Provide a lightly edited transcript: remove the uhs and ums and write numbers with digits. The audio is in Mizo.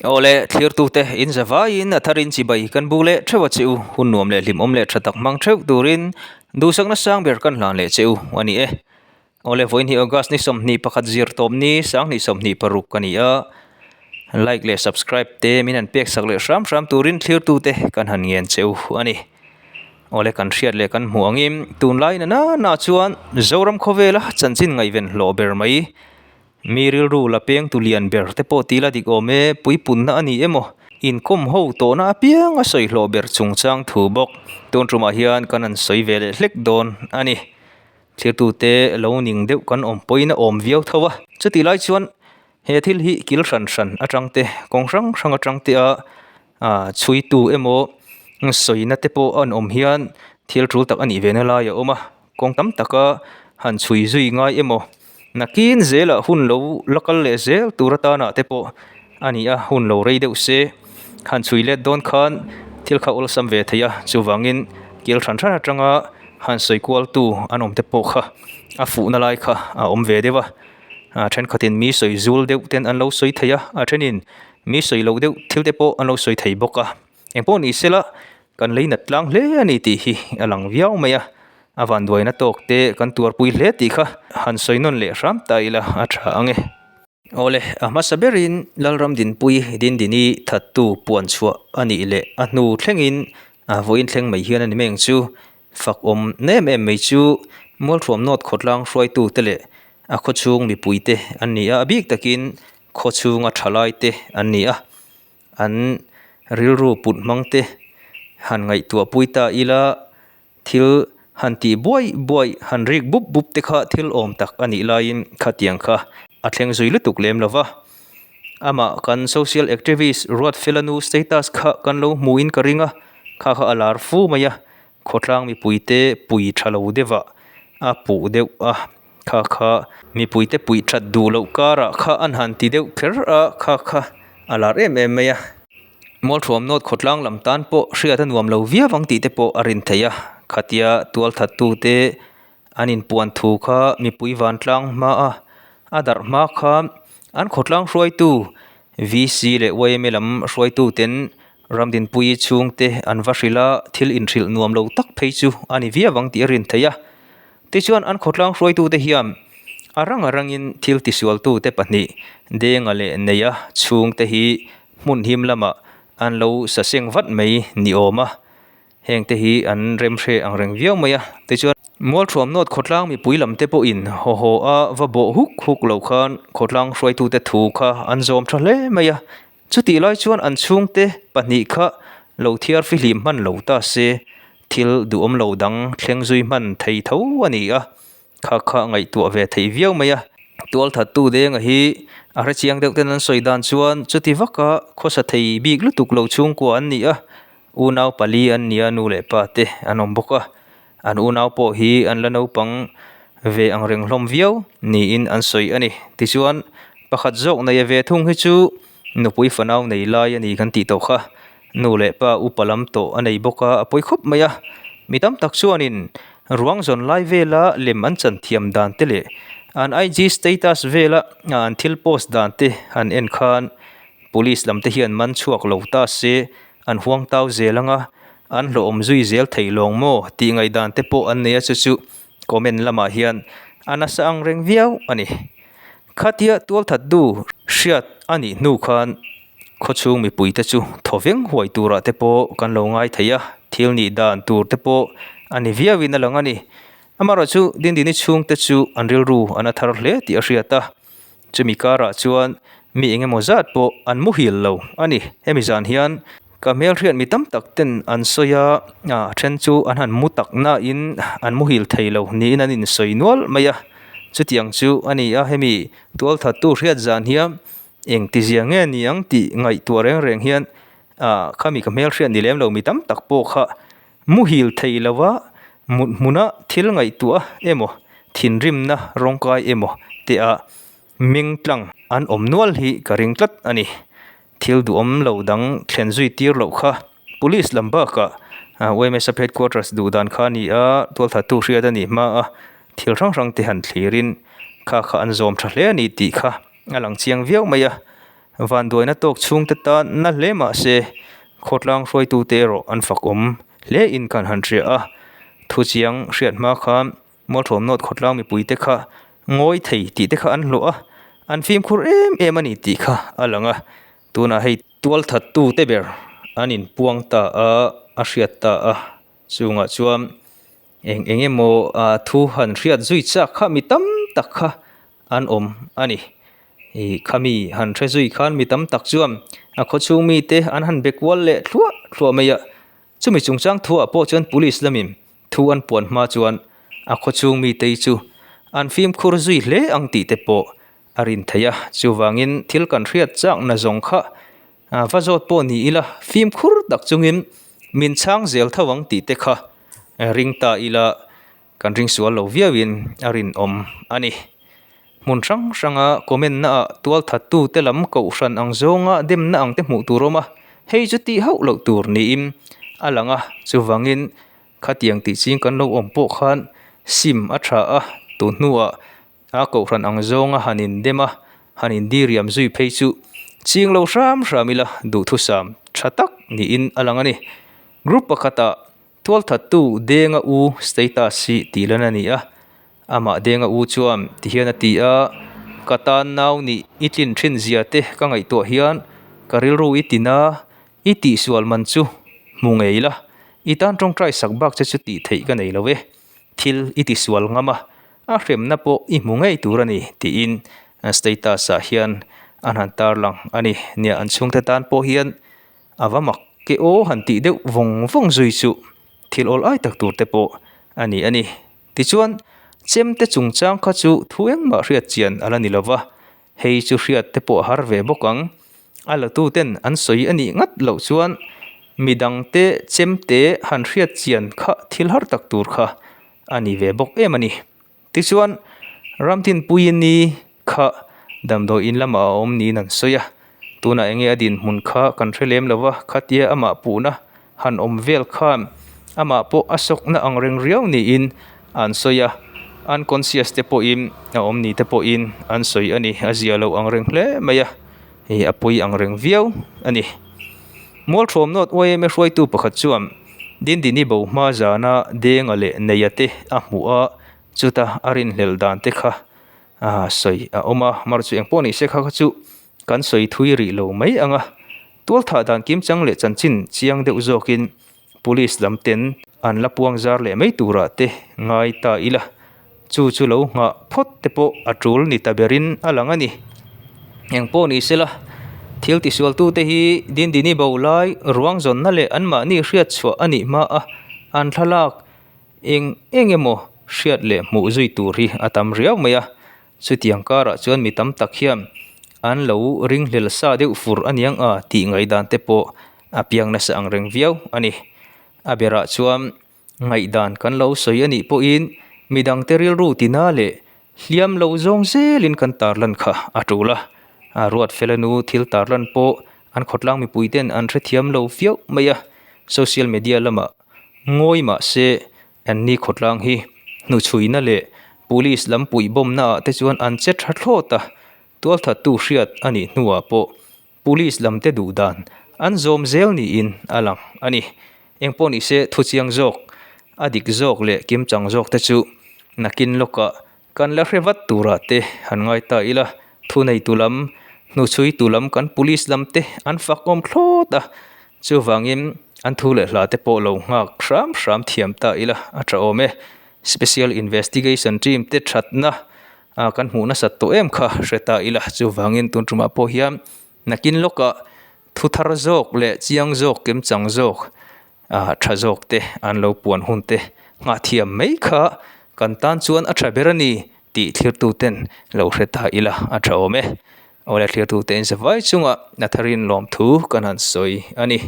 Awle, thlirtute in za vaiin a tharin chibai kan bu leh theuh a che u, hun nuam leh hlimawm leh tha tak hmang theuh turin duhsakna sang ber kan hlan leh che u a ni e. Awle, vawiin hi August ni 21 zir tawp ni 2026 ka ni a, like leh subscribe te min han pek sak leh hram hram turin thlirtute kan han ngen che u a ni. Awle, kan hriat leh kan hmuh angin tunlai na na na chuan Zoram khawvela chanchin ngaihven hlawh ber mai. Mi rilru la peng tu lian ber te pawh tila dik awm e, puipunna a ni emaw, inkawm ho tawhna apiang a sawi hlawh ber chungchang thu bawk. Tun tumah hian kan han sawi ve leh hlek dawn a ni. Thirtute lo ning deuh kan awm pawhin a awm viau tho a. Chutih lai chuan he thil hi kil hran hran atang te, kawng hrang hrang atang te a chhuitu emaw sawina te pawh an awm hian thil tul tak a nih ve na lai a awm a. Kawng tam taka han chhui zui ngai emaw? Nakin zelah hun lo la kal leh zel tur atana te pawh a ni a, hun lo rei deuh se. Han chhui let dawn khan thil kha awlsam ve thei a, chuvangin kil hran hran atanga han sawi kualtu an awm te pawh kha a fuhna lai kha a awm ve deuh a. A thenkhatin mi sawi zul deuh ten an lo sawi thei a, a thenin mi sawi loh deuh thil te pawh an lo sawi thei bawk a. Engpawh ni sela kan lei nat tlang hle a ni tih hi a lang viau mai a, a vanduaina tawk te kan tuarpui hle tih kha han sawi nawn leh hram ta ila a tha ang e. Awle, a hmasa berin Lalram Dinpui Dindini thattu puan chhuah a nih leh a hnu thlengin a vawiin thleng mai hian a ni meng chu fak awm em em mai chu Mualthuam North khawtlang hruaitu te leh a khawchhung mipui te an ni a, a bik takin khawchhunga thalai te an ni a. An rilru put hmang te han ngaihtuah pui ta ila, thil han tih buai buai, han rik bup bup te kha thil awm tak a nih laiin khatiang kha a thleng zui lutuk lem lo va. Amah kan social activist Ruatfelanu status kha kan lo hmuhin ka ring a, kha kha a lar fu mai a, khawtlang mipuite pui tha lo deuhah a puh deuh a. Kha kha mipuite puih that duh loh karah kha an han ti deuh kher a, kha kha a lar em em mai a. Mualthuam North khawtlang lam tan pawh hriat a nuam lo viau ang tih te pawh a rin theih a, khatia tualthattute an inpuan thu kha mipui vantlang hma a, a darh hma kha an khawtlang hruaitu VC leh yma lam hruaituten Ramdinpuii chhungte an va hrilh a, thil inhrilh nuam lo tak phei chu a ni viau ang tih a rin theih a. Tichuan an khawtlang hruaitute hian a rang a rangin thil tisualtute pahnih Denga leh Neia chhungte hi hmun him lamah an lo saseng vat mai ni awm a, hengte hi an remhre ang reng viau mai a. Tichuan Mualthuam North khawtlang mipui lamte pawhin haw haw a va bawh huk huk lo khan khawtlang hruaitute thu kha an zawm tha hle mai a. Chutih lai chuan an chhungte pahnih kha lo thiar fihlim hman lo ta se, thil duhawm lo dang thleng zui hman thei tho a ni a, kha kha ngaihtuah ve thei viau mai a. Tualthattu denga hi a hrechiang deuh ten an sawi dan chuan chuti vaka khawsa thei bik lutuk lo chhungkua an ni a, unau pali an nia nu leh pa te an awm bawk a, an unau pawh hi an la naupang ve ang reng hlawm viau niin an sawi a ni. Tichuan, pakhat zawk neia ve thung hi chu nupui fanau nei lai a ni kan tih tawh kha. Nu leh pa upa lam tawh a nei bawk a, a pawi khawp mai a. Mi tam tak chuanin ruang zawn lai vela lem an chan thiam dan te leh an IG status vela an thil post dan te han en khan police lam te hian man chhuak lo ta se An huang tau zel anga an hlawhawm zui zel thei lawng maw tih ngaihdan te pawh an nei a chu chu comment lamah hian a nasa ang reng viau a ni. Khatia tualthat du hriat a nih hnu khan khawchhung mipui te chu thawveng huai turah te pawh kan lo ngai thei a, thil nih dan tur te pawh a ni viauin a lang a ni. Amaherawhchu Dindini chhungte chu an rilru an a thar hle tih a hriat a. Chumi karah chuan mi eng emaw zat pawh an muhil lo a ni. Hemi zan hian ka hmelhriat mi tam tak ten an sawi a, a then chu an han mu tak nain an muhil thei lo niin an insawi nual mai a. Chutiang chu a ni a, hemi tualthattu hriat zan hian engtizia nge ni ang tih ngaihtuah reng reng hian khami ka hmelhriat ni lem lo mi tam tak pawh kha Muhil thei lova mut hmuna thil ngaihtuah emaw, thinrimna rawngkai emaw tia meng tlang an awm nual hi ka ring tlat a ni. Thil duhawm lo dang thlen zui tir loh kha Police lam bakah yma Sub Headquarters duh dan kha a ni a, tualthattu hriat a nih hma a, thil hrang hrang te han thlirin kha kha an zawm tha hle a ni tih kha a lang chiang viau mai a. Vanduaina tawk chhungte tan na hle mah se khawtlang hruaitute erawh an fakawm hle in kan han hria a. Thuchiang hriat hma khan Mualthuam North khawtlang mipuite kha ngawi thei tih te kha an hlawh a, an fimkhur em em a ni tih kha a lang a. Tunah hei tualthattute ber an inpuang ta a, a hriat ta a. Chungah chuan eng eng emaw thu han hriat zui chak kha mi tam tak kha an awm a ni. Ih khami han hre zui khan mi tam tak chuan a khawchhung mite an han be kual leh thluah thluah mai a. Chumi chungchang thuah pawh chuan police lamin thu an puan hma chuan a khawchhung mite hi chu an fimkhur zui hle ang tih te pawh a rin theih a. Chuvangin thil kan hriat chakna zawng kha Va zawt pawh ni ila fimkhur tak chungin min chhang zel tho ang tih te kha ring ta ila kan ring sual lo viauin a rinawm a ni. Hmun hrang hranga comment na ah tualthattu te lam kohhran ang zawnga demna ang te hmuh tur awm a, hei chu tih hauh loh tur niin a lang a, chuvangin khatiang tih ching kan lo awm pawh khan sim a tha a, tun hnuah A kohhran ang zawnga han indem a, han indiriam zui phei chu ching lo hram hram ila duhthusam tha tak niin a lang a ni. Group pakhatah tualthattu Denga u status hi tih lan a ni a, amah Denga u chuan tihian a ti a, Ka tan nau nih i tlin thin zia te ka ngaihtuah hian ka rilru i tin a, i tihsual man chu hmu ngei la, i tan tawngtai sak bak che chu tih theih ka nei lo e. Thil i tisual ngam a, a hremna pawh i hmu ngei tur a ni tiin status ah hian an han tarlang a ni. Nia an chhungte tan pawh hian a va mak ke aw han tih deuh vawng vawng zui chu thil awl ai tak tur te pawh a ni a ni. Tichuan chemte chungchang kha chu thu engmah hriat chian a la ni lo va, hei chu hriat te pawh a har ve bawk ang. A latu ten an sawi a nih ngat loh chuan midangte chemte han hriat chian kha thil har tak tur kha a ni ve bawk em a ni. Tichuan Ramtinpuiini kha damdawi in lamah a awm niin an sawi a, tunah enge a dinhmun kha kan hre lem lo va, khatia amah puhna han awm vel khan amah pawh a sawkna ang reng riau niin an sawi a, unconscious te pawhin a awm ni te pawhin an sawi a ni, a zia lo ang reng hle mai a, hei a pawi ang reng viau a ni. Mualthuam North yma hruaitu pakhat chuan Dindini bo hma zana Denga leh Neia te a hmuh a, chuta a rinhlelh dan te kha sawi a awm a, mar chu engpawh ni se kha kha chu kan sawi thui rih lo mai ang a. Tualthah dan kimchang leh chanchin chiang deuh zawkin Police lam ten an la puang zar leh mai turah te ngai ta ila, chu chu lo nghah phawt te pawh a tul ni ta berin a lang a ni. Engpawh ni sela, thil tisualtute hi Dindini bo lai ruang zawnna leh anmahni hriat chhuah a nih hma a, an thlalak eng eng emaw hriat leh hmuh zui tur hi a tam riau mai a. Chutiang karah chuan mi tam tak hian an lo ringhlel sa deuh fur a niang a tih ngaihdan te pawh a piang nasa ang reng viau a ni. A berah chuan ngaihdan kan lo sawi a nih pawhin midangte rilru tina leh hliam lo zawng zelin kan tarlan kha a tul a. A ruat fela nu thil tarlan pawh an khawtlang mipuiten an hrethiam lo viau mai a, social media lamah ngawi mah se Anni khawtlang hi hnuchhuina leh Police lam puihbawmna ah te chuan an che tha thlawt a, tualthattu hriat a nih hnuah pawh Police lam te duh dan an zawm zel niin a lang a ni. Engpawh ni se thuchiang zawk, a dik zawk leh kimchang zawk te chu nakin lawkah Kan la hre vat turah te han ngai ta ila, thuneitu lam, hnuchhuitu lam kan police lam te an fak awm thlawt a, chuvangin an thu leh hla te pawh lo nghak hram hram thiam ta ila a tha awm e. Special Investigation Team te thatna kan hmuh nasat tawh em kha hre ta ila, chuvangin tun tumah pawh hian nakin lawkah thu thar zawk leh chiang zawk kimchang zawk Ah tha zawk te an lo puan hun te nghah thiam mai kha kan tan chuan a tha ber a ni tih thlirtu ten lo hre ta ila a tha awm e. Awle thlirtu te in zavai chungah Natharin lawmthu kan han sawi a ni.